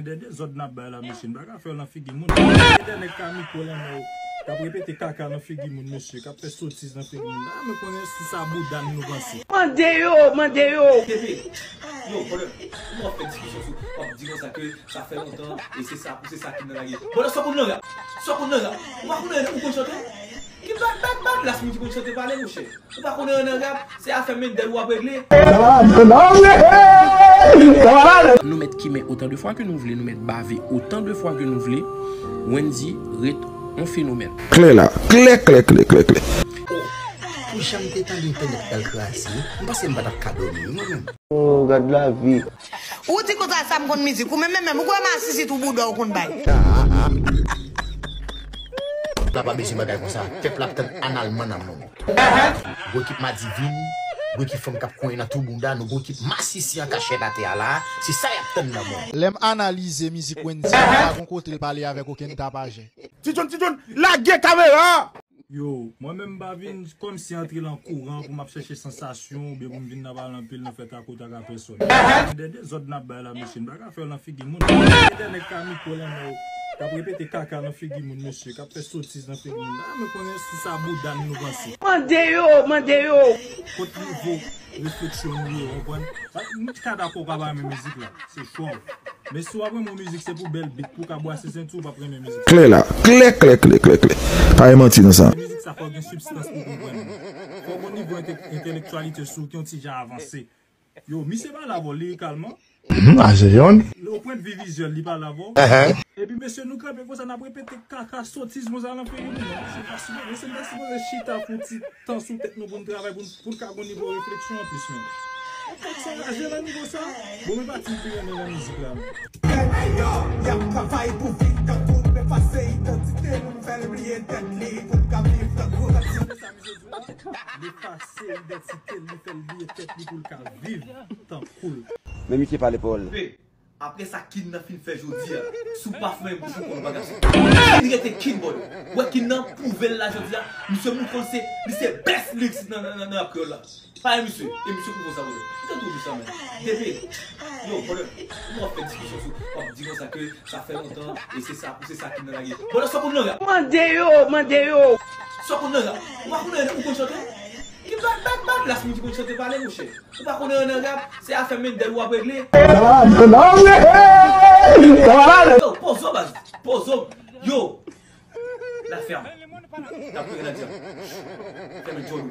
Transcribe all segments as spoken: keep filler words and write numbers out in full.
De dezòd n ap bay la, mesye, n pa ka fè l nan figi moun. De nèg ka mikwo lan men w, k ap repete kaka nan figi moun, mesye, k ap fè sotiz nan figi moun. A, men konnen si sa bouda n nou panse. Mande yo, mande yo. T V, yo, brother, kouman w ap fè diskisyon sou, w ap di konsa ke sa fè lontan, e se sa, pou se sa ki nan lage. Brother, sa w konn nan rap? Sa w konn nan rap? Ou pa konn nan rap, ou konn chante? Ki bag, bag, bag, las moun ki konn chante pale, monchè. Ou pa konnen ann an rap, se afè Mendel w ap regle. Nou mèt kimen otan de fwa ke nou vle, nou mèt bave otan de fwa ke nou vle, Wendy ret on fenomèn. Klè la, klè, klè, klè, klè, klè. Oh, pou jan m te tande entènèt pral kraze, m panse m pa t ap ka dòmi, wi, mwen menm. Oh, gad lavi. Ou di konsa sa m konn mizik, ou menm, menm, menm, ou kwè masisi tou bouda w konn bay. Pèp la pa bezwen bagay konsa. Pèp la ap tann anal mannan moun. Gwo ekip Madivin, gwo ekip fanm k ap konyen nan tou bounda, nou gwo ekip masisi an kachèt atè a la, se sa y ap tann nan mwen. Lè m analize mizik Wendy, pa gon kote l pale avèk okenn tapajè. Ti John, Ti John, lage kamera! Yo, mwen menm m pa vin kòmsi antre lan kouran pou m ap chèche sansasyon oubyen pou m vin nan pale anpil nan fè takotak a pèsòn. De dezòd n ap bay la, mesye, n pa ka fè l nan figi moun. De nèg ka mikwo lan men w, k ap repete kaka nan figi moun, mesye, k ap fè sotiz nan figi moun. A, men konnen si sa bouda n nou panse. Mande yo, mande yo. Kot nivo refleksyon nou ye, w konprann? M ka dakò w pa pa renmen mizik la, se chwa w. Men si w ap renmen yon mizik, se pou bèl beat, pou w ka bwase senti w, w p ap renmen mizik sa. Klè la, klè, klè, klè, klè, klè. Pa gen manti nan sa. Mizik sa fò w gen sibstans pou w konprann li. Fò w gon nivo ente-, entelektyalite sou w ki yon ti jan avanse. Yo, misye pale avè w lirikalman. Mhm, a se yon. O pwennvi vizyèl, li pale avè w. Epi mesye, nou kanpe konsa, n ap repete kaka sotiz konsa nan figi moun. Se pa sipoze, se pa sipoze chita pou ti tan sou tèt nou pou n travay, pou n, pou n ka gon nivo refleksyon anplis menm. Fòk sa raje nan nivo sa. Bon, men pati m pi renmen nan mizik la menm. Yo, y ap travay pou viv tankou l, men efase idantite nou, fè l bliye tèt li pou l ka viv tankou l. Sa misye di la, l efase idantite l, li fè l bliye tèt li pou l ka viv tankou l. Men misye pale pawòl. Apre sa Kin nan fin fè jodi a, si w pa fèmen bouch ou, konn w pa gason. Kin rete Kin, brother. Ou wè Kin nan pwouve l la jodi a, misye moutre w se, li se best lyrics nan, nan, nan, nan rap kreyòl la. Pale misye, e misye pwouve w sa, brother. Ou te twouve sa, men. T V, yo, brother, kouman w ap fè diskisyon sou, w ap di konsa ke sa fè lontan, e se sa, pou se sa Kin nan lage. Brother, sa w konn nan rap? Mande yo, mande yo. Sa w konn nan rap? Ou pa konn nan, ou konn chante? Ki bag, bag, bag, las moun ki konn chante pale, monchè. Ou pa konnen ann an rap, se afè Mendel w ap regle. Yo, pozo, baz. Pozo. Yo. La fèm. N ap konnen nan djab. Fèmen djòl ou.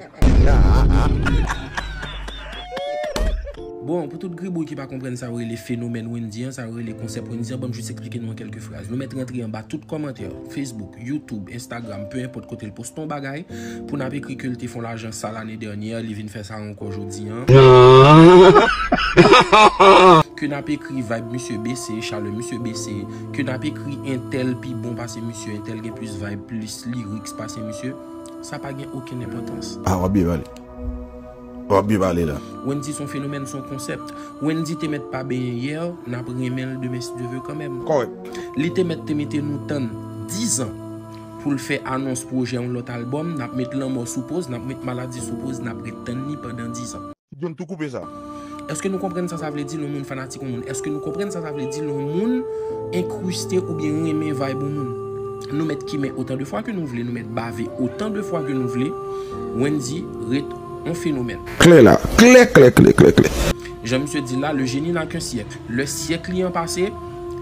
Bon, pou tout gribouy ki pa konprann sa yo rele fenomèn Wendy an, sa yo rele konsèp Wendy an, ban m jis eksplike nou an kèlke fraz. Nou mèt rantre anba tout kòmantè, Facebook, YouTube, Instagram, pe enpòt kote l poste yon bagay, pou n ap ekri ke l te fè yon lajan sa lane dènyè, li vin fè sa ankò jodi an. Ke n ap ekri vibe misye bese, chalè misye bese, ke n ap ekri entèl pi bon pase misye, entèl gen plis vibe, plis lyrics pase misye, sa pa gen okenn enpòtans. A, w ap byen pale. W ap byen pale la. Wendy se yon fenomèn, se yon konsèp. Wendy te mèt pa benyen yè, n ap renmen l demen si Dye vle kanmenm. Kòrèk. Li te mèt te mete nou tann dizan pou l fè anons pwojè yon lòt albòm, n ap met lanmò sou poz, n ap met maladi sou poz, n ap ret tann li pandan dizan. John tou koupe sa. Èske nou konprann sa sa vle di lè yon moun fanatik yon moun? Èske nou konprann sa sa vle di lè yon moun enkriste oubyen renmen vibe yon moun? Nou mèt kimen otan de fwa ke nou vle, nou mèt bave otan de fwa ke nou vle, Wendy ret on fenomèn. Klè la, klè, klè, klè, klè, klè. Jan misye di la, le génie n'a qu'un siècle. Lè syèk li an pase,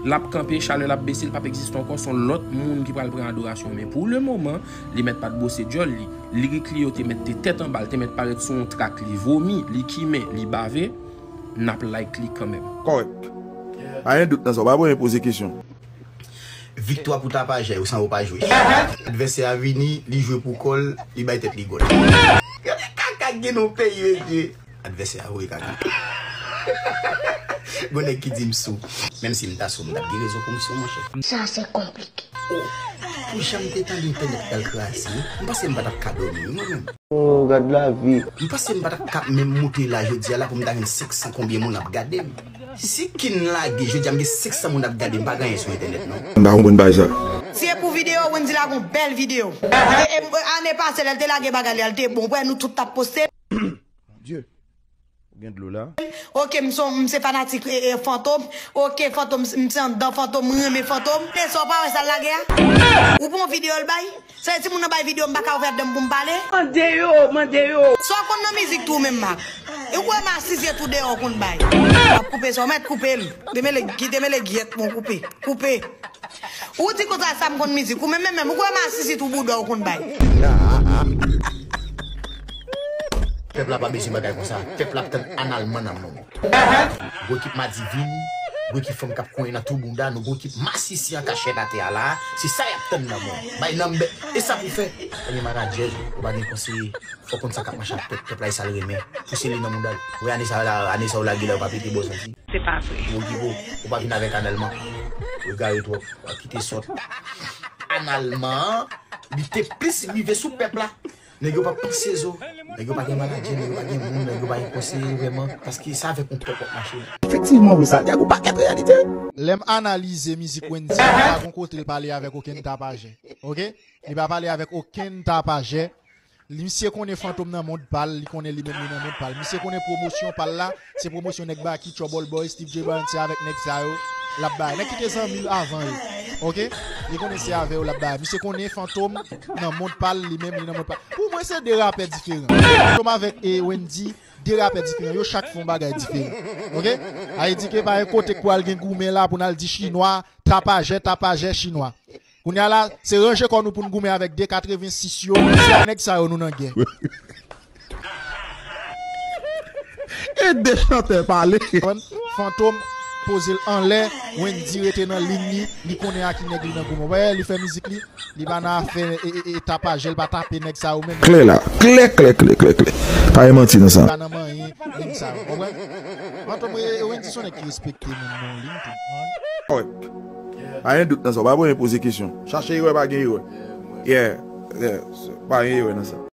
l ap kanpe, chalè l ap bese, l p ap egziste ankò, se yon lòt moun ki pral pran adorasyon. Men pou le moman, li mèt pa t bwose djòl li. Lirik li yo te mèt te tèt anba, l te mèt parèt sou yon trak, li vomi, li kimen, li bave, n ap like li kanmenm. Kòrèk. Pa gen dout nan sa, w pa bezwen poze kesyon. Viktwa pou tapajè yo san yo pa jwe. Advèsè a vini, li jwe pou kò l, li bay tèt li gòl. Gade kaka k gen nan peyi, mesye. Advèsè a voye kaka. Gon nèg ki di m sou. Menm si m ta sou, m t ap gen rezon pou m sou, monchè. Sa se konplike. Oh, pou jan m te tande entènèt pral kraze, m panse m pa t ap ka dòmi, wi, mwen menm. Oh, gad lavi. M panse m pa t ap ka menm moute la jodi a la pou m ta jwenn senk san konbyen moun ap gade m. Si Kin lage, jodi a m gen senk san moun ap gade m, pa gen anyen sou entènèt, non. M pa konprann bagay sa. Si e pou videyo, Wendy lage yon bèl videyo. E, e, ane pase, lè l te lage bagay li a, l te bon. Ou wè, nou tout t ap poste. Mon Dieu. Gen dlo la. Ok, m se fanatik e, e, Fantom. Ok, Fantom, m se anndan Fantom, m renmen Fantom. E sa w pa wè sa l lage a? Ou pran videyo l bay? Sa e timoun nan bay videyo, m pa ka ouvè dan m pou m pale? Mande yo, mande yo. Sa w konn nan mizik tou menm, Mak? E ou kwè m asize tou deyò w konn bay? M ap koupe sa, w mèt koupe l. Demele, ki demele gyèt mwen koupe. Koupe. Ou di konsa sa m konn mizik. Ou menm, menm, menm, ou kwè m asize tou bouda w konn bay? Pèp la pa bezwen bagay konsa. Pèp la ap tann analman nan mwen. Gwo ekip Madivin, gwo ekip fanm k ap konyen nan tou bounda nou, gwo ekip masisi an kachèt atè a la, se sa y ap tann nan mwen. Bay nan m bè, e sa pou fè. Pa gen manadjè, ou pa gen konseye, fò konn sa k ap mache ak pèp, pèp la e sa l renmen. Pouse li nan bounda l. Ou wè ane sa la, ane sa ou lage la, ou pa pete bò santi. Se pa vre. Ou okipe w, ou pa vin avèk analman. Ou egare twòp, w ap kite sòt. Analman an, li te plis rive sou pèp la. Nèg yo pa panse zo. Nèg yo pa gen manadjè, nèg yo pa gen moun, nèg yo pa gen konseye vrèman, paske se avèk yon pèp w ap mache. Efektivman, wi, sa, Diago pa gen reyalite. Lè m analize mizik Wendy, li pa gon kote l pale avèk okenn tapajè. Ok? Li pa pale avèk okenn tapajè. Li, misye konnen Fantom nan mond pa l, li konnen li menm li nan mond pa l. Misye konnen pwomosyon pa l la, se pwomosyon nèg Baky, Trouble Boy, Steve J Brown, se avèk nèg sa yo l ap bay. Nèg ki te zanmi l avan yo. Ok? Li konnen se avè yo l ap bay. Misye konnen Fantom nan mond pa l, li menm li nan mond pa l. Pou mwen, se de rapè diferan. Fantom avèk e Wendy, de rapè diferan. Yo chak fè yon bagay diferan. Ok? Sa vle di ke pa gen kote k pral gen goumen la pou n al di chinwa, tapajè, tapajè, chinwa. Kounye a la, se ranje kò nou pou n goumen avèk de katrevensis yo. Se a nèg sa yo nou nan gè. E de chantè pale. Fantom poze l anlè, Wendy rete nan liy li, li konnen a ki nèg li nan goumen. Ou wè, li fè mizik li, li pa nan afè e, e, e tapajè, li pa tape nèg sa yo menm. Klè la, klè, klè, klè, klè, klè. Pa gen manti nan sa. Li pa nan manyen liy sa yo, ou konprann? Fantom, e, e Wendy se yon nèg ki respekte moun nan liy tou. Kòrèk. Pa gen dout nan sa, ou pa bezwen poze kesyon. Chache erè, pa gen erè. Yeah, yeah. Pa gen erè nan sa.